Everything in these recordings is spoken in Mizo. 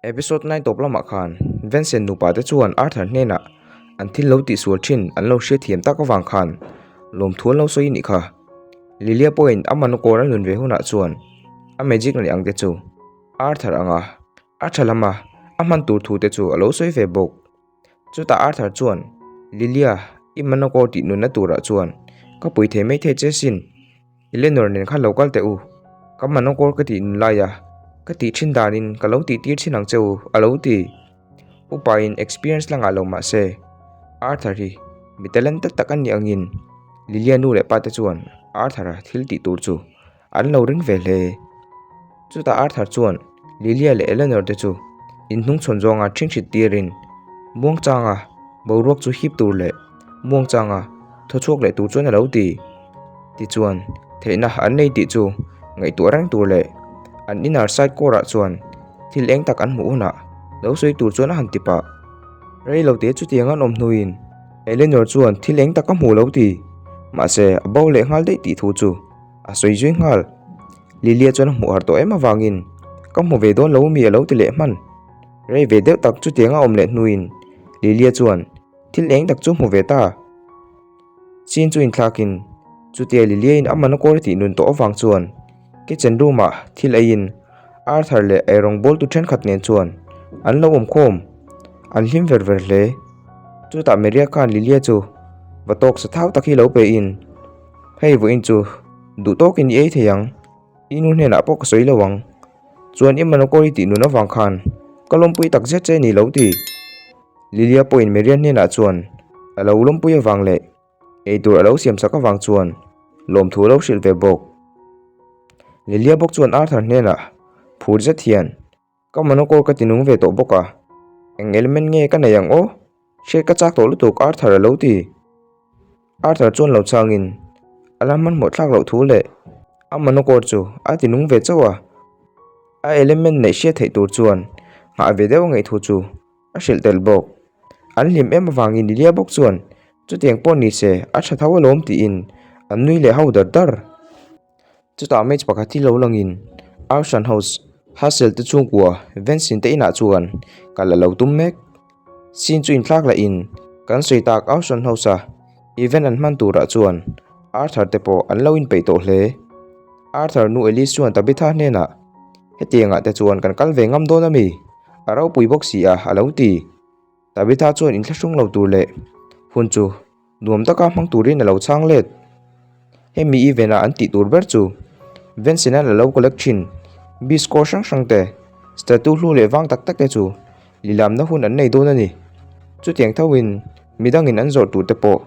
Episode 9 tawp lamah khan Vincent nupa te chuan Arthur hnenah an thil lo tihsual thin an lo hriatthiam tak avang khan lawmthu an lo sawi nih kha. Lilia pawhin a manukawr a nun ve hunah chuan a magic leh ang te chu Arthur anga a tha lama a hman tur thu te chu a lo sawi ve bawk. Chutah Arthur chuan, Lilia, i manukawr tih nunna turah chuan ka pui thei mai thei che sin. Eleanor nen khan lo kal teh u, ka manukawr ka tih nun laia ka tih thin danin ka lo tih tir thin ang che u, a lo ti. Upain experience la ngah lo mah se, Arthur hi mi talented tak a nih angin Lilia nu leh pa te chuan Arthur-a thil tih tur chu an lo ring ve hle. Chutah Arthur chuan Lilia leh Eleanor te chu inhnungchhawn zawnga ṭhinghrit tirin muangchanga boruak chu hip tur leh muangchanga thaw chhuak leh tur chuan a lo ti. Tichuan, theihna an nei tih chu ngaihtuah reng tur leh an inner side core ah chuan thil eng tak an hmuh hunah lo sawi tur chuan a han ti pah. Rei lo te chutiang an awm hnuin Eleanor chuan thil eng tak a hmuh lo ti. Mahse, a bo leh nghal daih tih thu chu a sawi zui nghal. Lilia chuan a hmuh harh tawh em avangin ka hmu ve dawn lo mi a lo ti leh hman. Rei ve deuh tak chutiang a awm leh hnuin Lilia chuan thil eng tak chu hmu ve ta. Chin chu inthlakin chutia Liliain a man a kawl tih nun tawh avang chuan kitchen room ah thil eiin Arthur leh eirawng bawltu thenkhat nen chuan an lo awm khawm. An hlim ver ver hle. Chutah Maria khan Lilia chu va tawk sa thau tak hi lo pein Hei vawiin chu duh tawkin i ei thei ang, i nu hnenah pawh ka sawi lo ang. Chuan i manakawi tih nun avang khan ka lawmpui tak zet che ni lo ti. Lilia pawhin Marian hnenah chuan a lo lawmpui avang leh eitur a lo siam sak avang chuan lawmthu a lo hrilh ve bawk. Lilia bawk chuan Arthur hnenah phur zet hian Ka manakawi ka ti nung ve tawh bawk a, eng element nge ka nei ang aw? Hriat ka chak tawh lutuk Arthur a lo ti. Arthur chuan lo changin a la hmanhmawh thlak loh thu leh a manakawi chu a ti nung ve chauh a, a element neih hriat theih tur chuan nghah ve deuh a ngaih thu chu a hrilh tel bawk. An hlim em avangin Lilia bawk chuan chutiang pawh ni se a tha tho alawm tiin an nui leh ho dar dar. Chutah match pakhat hi lo langin Arshan House, Hassel te chhungkua Vensin te inah chuan kal a lo tum mek. Scene chu inthlak lahin kan sawi tak Arshan House a event an hman turah chuan Arthur te pawh an lo inpeih tawh hle. Arthur nu Elise chuan Tabitha hnenah, Hetiangah te chuan kan kal ve ngam dawn ami? A ropui bawk si a, a lo ti. Tabitha chuan inthlahrung lo tur leh hun chu nuam taka hmang turin a lo chhang let. Hemi event a an tih tur ber chu Vincent-a la lo collect thin biscore hrang hrang te, statue hlu leh vang tak tak te chu lilamna hun an nei dawn a ni. Chutiang thoin midangin an zawrh tur te pawh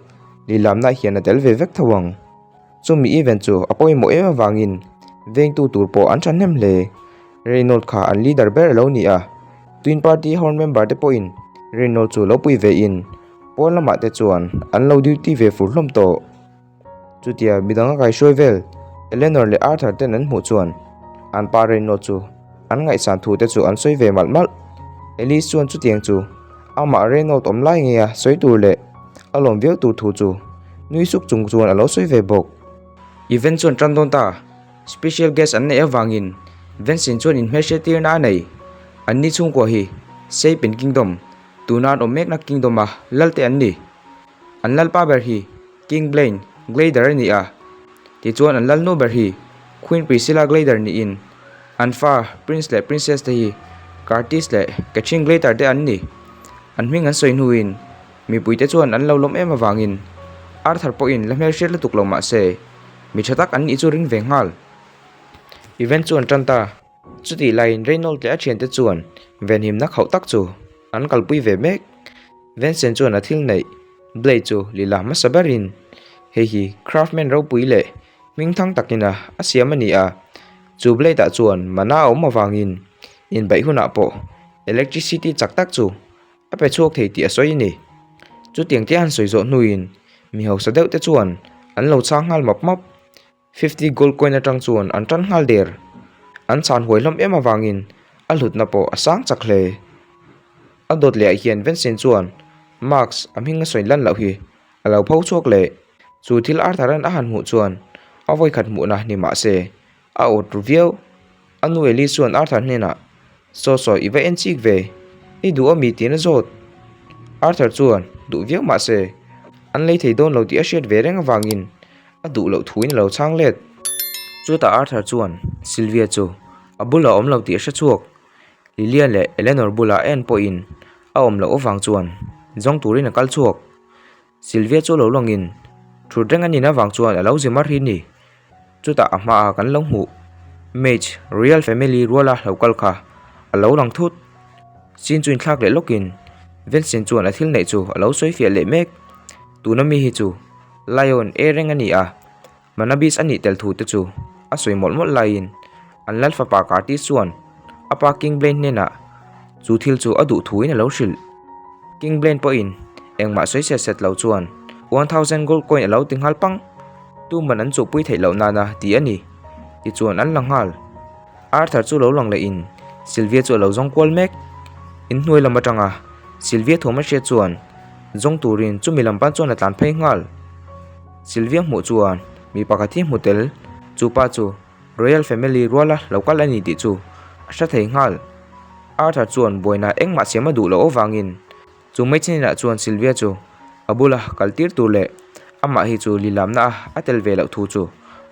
lilamna hian a tel ve vek tho ang. Chumi event chu a pawimawh em avangin vengtu tur pawh an thahnem hle. Reynold kha an leader ber a lo ni a, Twin Party Horn member te pawhin Reynold chu lo pui ve in pawn lamah te chuan an lo duty ve fur hlawm tawh. Chutia midang a kaihruai vel Eleanor leh Arthur ten an hmuh chuan an pa Reynold chu an ngaihsan thu te chu an sawi ve malh malh. Elise chuan chutiang chu amah Reynold awm lai ngei a sawi tur leh a lawm viau tur thu chu nui suk chung chuan a lo sawi ve bawk. Event chuan tan dawn ta. Special guest an neih avangin Vensin chuan inhmelhriat tirna a nei. Anni chhungkua hi Seipin Kingdom, tuna an awm mekna Kingdom a lal te an ni. An lalpa ber hi King Blaine Glader a ni a, tichuan an lalnu ber hi Queen Priscilla Glader niin an fa Prince leh Princess te hi Curtis leh Catherine Glader te an ni. An hming an sawi hnuin mipuite chuan an lo lawm em avangin Arthur pawhin la hmelhriat lutuk lo mah se Mi tha tak an nih chu ring ve nghal. Event chu an tan ta. Chutih laiin Reynold leh a thiante chuan venhimna khauh tak chu an kalpui ve mek. Vincent chuan a thil neih blade chu lila hmasa berin hei hi craftsman ropui leh hmingthang takin a a siam a ni a. Chu blade ah chuan mana a awm avangin inbeih hunah pawh electricity chak tak chu A pe chhuak thei tih a sawi a ni. Chutiang te han sawi zawh hnuin mi hausa deuh te chuan an lo chhang nghal map map. 50 gold coin atang chuan an tan nghal der. An chhan huai hlawm em avangin a hlutna pawh a sang chak hle. A dawt leh ah hian Vincent chuan Max a hming a sawi lan loh hi a lo pho chhuak leh. Chu thil Arthur-a'n a han hmuh chuan a vawikhat hmuhna ni mah se a awt ru viau. A nu Ellie chuan Arthur hnenah. Saw saw i va en chik ve, i duh ami tiin a zawt. Arthur chuan duh viau mah se, an lei thei dawn lo tih a hriat ve reng avangin a duh loh thuin a lo chhang let. Chutah Arthur chuan Sylvia chu a bulah a awm lo tih a hre chhuak. Lilia leh Eleanor bulah a en pawhin a awm loh avang chuan zawng turin a kal chhuak. Sylvia chu lo lawngin thut reng a nin avang chuan a lo zi mar hi ni. Chutah a hmaah kan lo hmuh Mage Royal Family ruala lo kal kha a lo lang thut. Scene chu inthlak leh lawkin Vincent chuan a thil neih chu a lo sawi fiah leh mek. Tuna mi hi chu Lion e reng a ni a, Manabis a nih tel thu te chu a sawi mawlh mawlh laiin an lal fapa Curtis chuan a pa King Blaine hnenah chu thil chu a duh thuin a lo hrilh. King Blaine pawhin engmah sawi set set lo chuan 1000 gold coin a lo ti nghal pang. Tuman an chuhpui theih loh nana ti a ni. Tichuan an la nghal. Arthur chu lo lang lehin Sylvia chu a lo zawng kual mek. Inhnuai lam atanga Sylvia thawm a hriat chuan zawng turin chumi lam pan chuan a tlan phei nghal. Sylvia hmuh chuan mi pakhat hi hmu tel, chu pa chu Royal Family ruala lo kal a ni tih chu a hre thei nghal. Arthur chuan buaina engmah siam a duh loh avangin chu hmeichhe hnenah chuan Sylvia chu a bula kal tir tur leh amah hi chu lilamna a a tel ve loh thu chu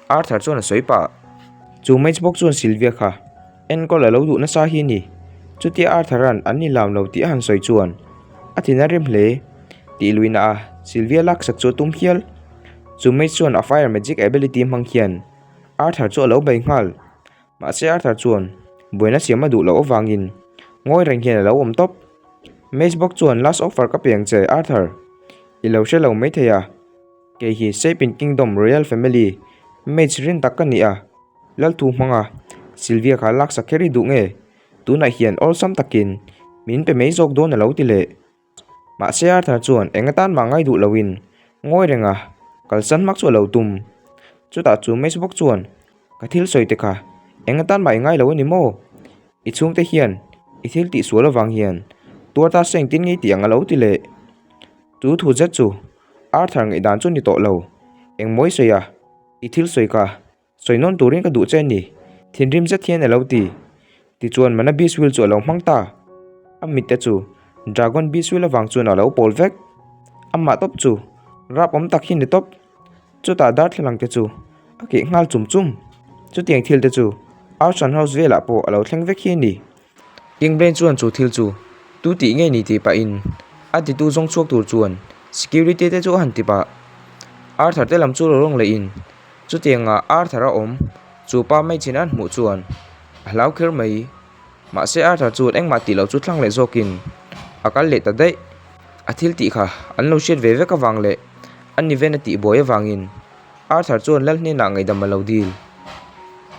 Arthur chuan a sawi pah. Chu hmeichhe bawk chuan Sylvia kha enkawl a lo duh nasa hi a ni. Chutia Arthur-a'n an nilam lo tih a han sawi chuan a thin a rem hle. Tih luihna a Sylvia laksak chu a tum hial. Chu mai chuan a fire magic ability hmang hian Arthur chu a lo bei nghal. Mahse Arthur chuan buaina siam a duh loh avangin ngawi reng hian a lo awm tawp. Mage bawk chuan last offer ka pe ang che Arthur, i lo hre lo maithei a. Kei hi Sapin Kingdom Royal Family Mage rin tak ka ni a, Lalthu hmanga Sylvia kha laksak kher i duh nge? Tunah hian awlsam takin min pe mai zawk dawn a lo ti leh. Mahse Arthur chuan eng atan mah ngai duh loin ngawi renga kalsan hmak chu a lo tum. Chutah chu Mace bawk chuan ka thil sawi te kha eng atan mah i ngai lo a ni maw? I chhungte hian i thil tih sual avang hian tuar ta se engtin ngei tih ang a lo ti leh. Chu thu zet chu Arthur ngaihdan chu ni tawh lo. Engmawi sawi a i thil sawi kha Sawi nawn turin ka duh che a ni, thinrim zet hian a lo ti. Tichuan Mana Beast Wheel chu a lo hmang ta. A mitte chu Dragon Beast Wheel avang chuan a lo pawl vek. Amah tawp chu rap awm tak hi ni tawp. Chutah darthlalang te chu a keh nghal chum chum. Chutiang thil te chu Auction House velah pawh a lo thleng vek hi a ni. King Brain chuan chu thil chu tu tih nge ni tih pahin a titu zawng chhuak tur chuan security te chu a han ti pah. Arthur te lam chu lo rawng lehin Chutianga Arthur a awm, chu pa mai chin an hmuh chuan a hlau kher mai. Mahse Arthur chuan engmah tih loh chu thlang leh zawkin a kal leh ta daih. A thil tih kha an lo hriat ve vek avang leh an event a tih buai avangin Arthur chuan Lal hnenah ngaihdam a lo dil.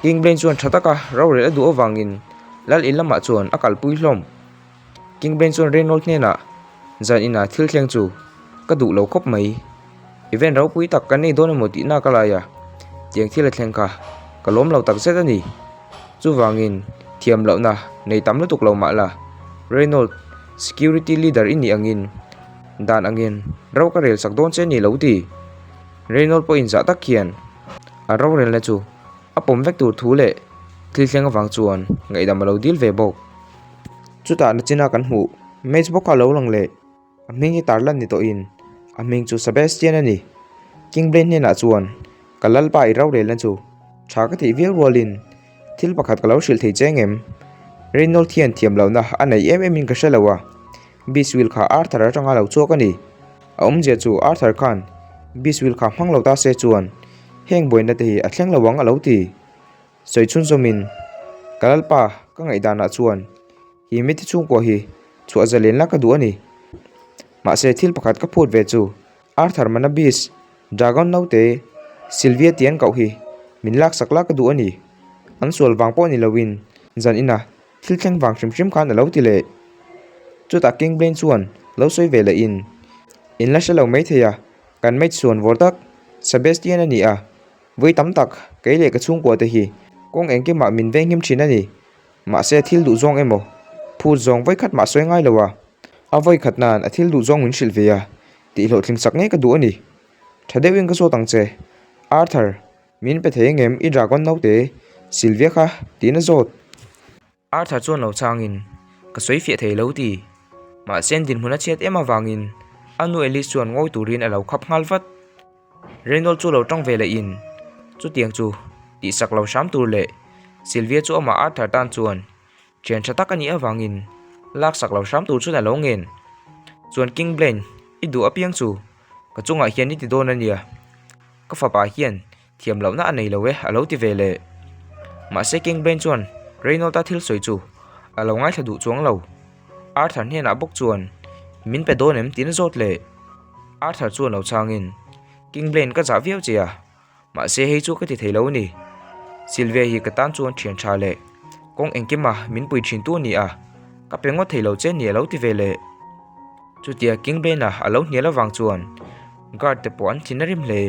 King Blaine chuan tha taka rorel a duh avangin Lal in lamah chuan a kalpui hlawm. King Blaine chuan Reynold hnenah zan inah thil thleng chu ka duh lo khawp mai. Event ropui tak kan nei dawn emaw tih nak a lai a, tiang thil a thleng kha ka lawm lo tak zet a ni. Chuvangin thiam lohna nei tam lutuk lo mah la, Reynold, security leader i nih angin dan angin ro ka rel sak dawn che ni lo ti. Reynold pawhin zah tak hian a rorelna chu a pawm vek tur thu leh thil thleng avang chuan ngaihdam a lo dil ve bawk. Chutah nachina kan hmuh match bawk kha a lo lang leh. A hming hi tarlan ni tawhin a hming chu Sebastian a ni. King Blaine hnenah chuan ka lalpa i rorelna chu tha ka tih viau rualin thil pakhat ka lo hrilh thei che ngem? Reynold hian thiam lohna a nei em emin ka hre lo a, Beast Wheel kha Arthur atanga lo chhuak a ni. A awmzia chu Arthur khan Beast Wheel kha hmang lo ta se chuan heng buaina te hi a thleng lo ang a lo ti. Sawi chhunzawmin ka lalpa ka ngaihdanah chuan Hi mite chhungkua hi chhuah zalen la ka duh a ni. Mahse thil pakhat ka phut ve chu Arthur Manabis, Dragon naute, Sylvia tih an koh hi min laksak la ka duh a ni. An sual vang pawh ni loin zan ina thil thleng vang hrim hrim khan a lo ti leh. Chutah King Blaine chuan lo sawi ve lehin, In la hre lo maithei a, kan mate suan vawr tak Sebastian a ni a, vawi tam tak kei leh ka chhungkua te hi kawng engkimah min venghim thin a ni. Mahse thil duh zawng emaw, phut zawng vawikhat mah sawi ngai lo a, a vawikhat nan a thil duh zawng min hrilh ve a, tih hlawhtling sak ngei ka duh a ni. Tha deuhin ka zawt ang che, Arthur, min pe thei angem i dragon naute Sylvia kha tiin a zawt. Arthur chuan lo changin, Ka sawi fiah thei lo ti. Mahse an dinhmun a chhiat em avangin a nu Alice chuan ngawi turin a lo khap nghal vat. Reynold chu lo tang ve leh in chutiang chu tihsak lo hram tur leh Sylvia chu amah Arthur tan chuan thian tha tak a nih avangin laksak lo hram tur chuan a lo ngen. Chuan King Blaine i duh apiang chu ka chungah hian i ti dawn a nia. Ka fapa hian thiam lohna a nei lo e a lo ti ve leh. Mahse King Blaine chuan Reynold-a thil sawi chu a lo ngaithla duh chuang lo. Arthur hnenah bawk chuan min pe dawn em tiin a zawt leh. Arthur chuan lo chhangin, King Blaine ka zah viau che a, mahse hei chu ka ti thei lo a ni. Sylvia hi ka tan chuan thian tha leh kawng engkima min pui thin tu a ni a, ka pe ngawt thei lo che ni a lo ti ve leh. Chutia King Blaine-a a lo hnial avang chuan guard te pawh an thin a rim hle.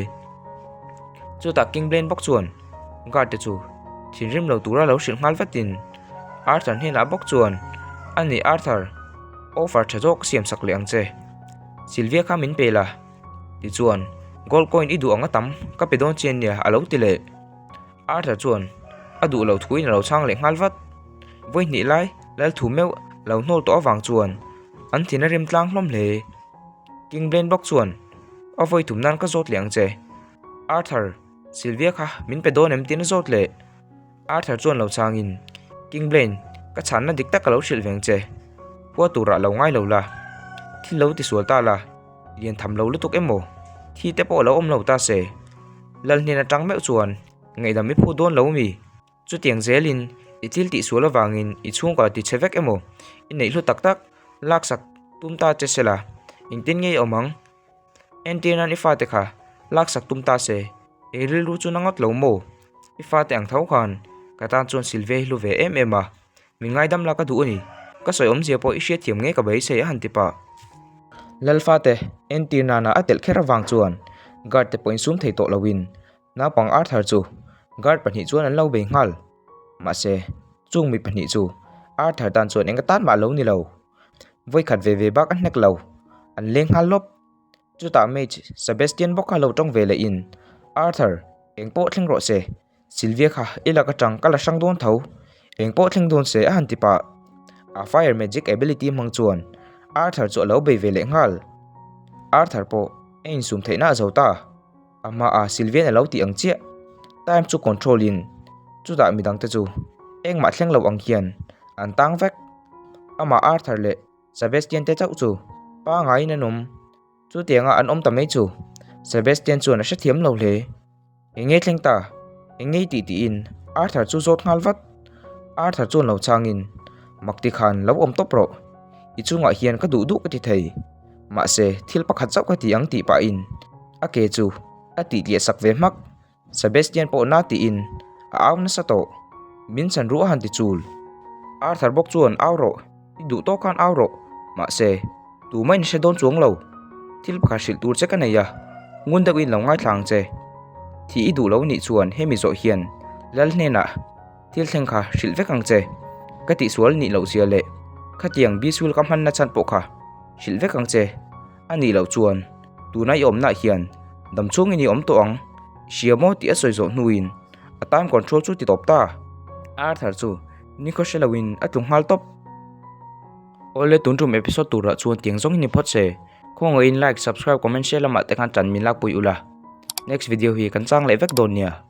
Chutah King Blaine bawk chuan guard te chu thinrim lo tura lo hrilh nghal vatin Arthur hnenah bawk chuan, A nih Arthur, offer tha zawk ka siam sak leh ang che. Sylvia kha min pe la, tichuan gold coin i duh ang a tam ka pe dawn che nia a lo ti leh. Arthur chuan a duh loh thuin a lo chhang leh nghal vat. Vawi hnih lai lal thu meuh lo hnawl tawh avang chuan an thin a rim tlang hlawm hle. King Blaine bawk chuan a vawi thum nan ka zawt leh ang che. Arthur, Sylvia kha min pe dawn em tiin a zawt leh. Arthur chuan lo chhangin, King Blaine, ka chhanna dik tak ka lo hrilh veng che. Hua turah lo ngai lo la. Thil lo tisual ta la, lian tham lo lutuk emaw, thi te pawh lo awm lo ta se. Lal hnen atang meuh chuan ngaihdam i phu dawn lo mi? Chutiang zelin i thil tihsual avangin i chhungkua ti chhe vek emaw, i neih hlu tak tak laksak tum ta che se la, engtin nge i awm ang? Entir nan i fate kha laksak tum ta se, i rilru chu na ngawt lo maw? I fate ang tho khan ka tan chuan Sylvia hi hlu ve em em a, min ngaidam la ka duh a ni, ka sawi awmzia pawh i hriatthiam nge ka beisei a han ti pah. Lalfate entir nana a telh kher avang chuan guard te pawh insum thei tawh loin naupang Arthur chu guard pahnih chuan an lo bei nghal. Mahse, chung mi pahnih chu Arthur tan chuan eng atan mah lo ni lo. Vawikhat ve ve bak a hnek lo, an leng nghal lawp. Chutah Mage Sebastian bawk kha lo tawng ve leh in, Arthur, eng pawh thleng rawh se, Sylvia kha i lak atang ka la hrang dawn tho, eng pawh thleng dawn se a han ti pah. A fire magic ability hmang chuan Arthur chu a lo bei ve leh nghal. Arthur pawh a insum theihna a zo ta. A hmaah Sylvian a lo tih ang chiah, time chu control in chutah midangte chu engmah thleng lo ang hian an tang vek. Amah Arthur leh Sebastian te chauh chu pangaiin an awm. Chutianga an awm ta mai chu Sebastian chuan a hrethiam lo hle. Eng nge thleng ta? Eng nge i tih tiin Arthur chu zawt nghal vat. Arthur chuan lo changin, Mak ti khan lo awm tawp rawh. I chungah hian ka duh duh ka ti thei. Mahse thil pakhat chauh ka ti ang tih pahin a ke chu a tih tliah sak ve hmak. Sebastian pawh na tiin a au nasa tawh. Min chhan ruh a han ti chul. Arthur bawk chuan au rawh, i duh tawk khan au rawh. Mahse, tumah in hre dawn chuang lo. Thil pakhat hrilh tur che ka nei a, ngun deuhin lo ngaithla ang che. Thih i duh lo nih chuan hemi zawh hian Lal hnenah thil thleng kha hrilh vek ang che. Ka tihsual nih loh zia leh khatiang Bisual ka hmanna chhan pawh kha hrilh vek ang che. A nih loh chuan tuna i awmnaah hian dam chhungin i awm tawh ang, i hria maw tih a sawi zawh hnuin a time control chu ti tawp ta. Arthur chu nikhaw hre loin a tlu nghal tawp. Awle tun tum episode turah chuan tiang zawng hi ni phawt se. Khawngaihin like, subscribe, comment, share lamah te khan tan min lakpui ula. Next video hi kan chang leh vek dawn nia.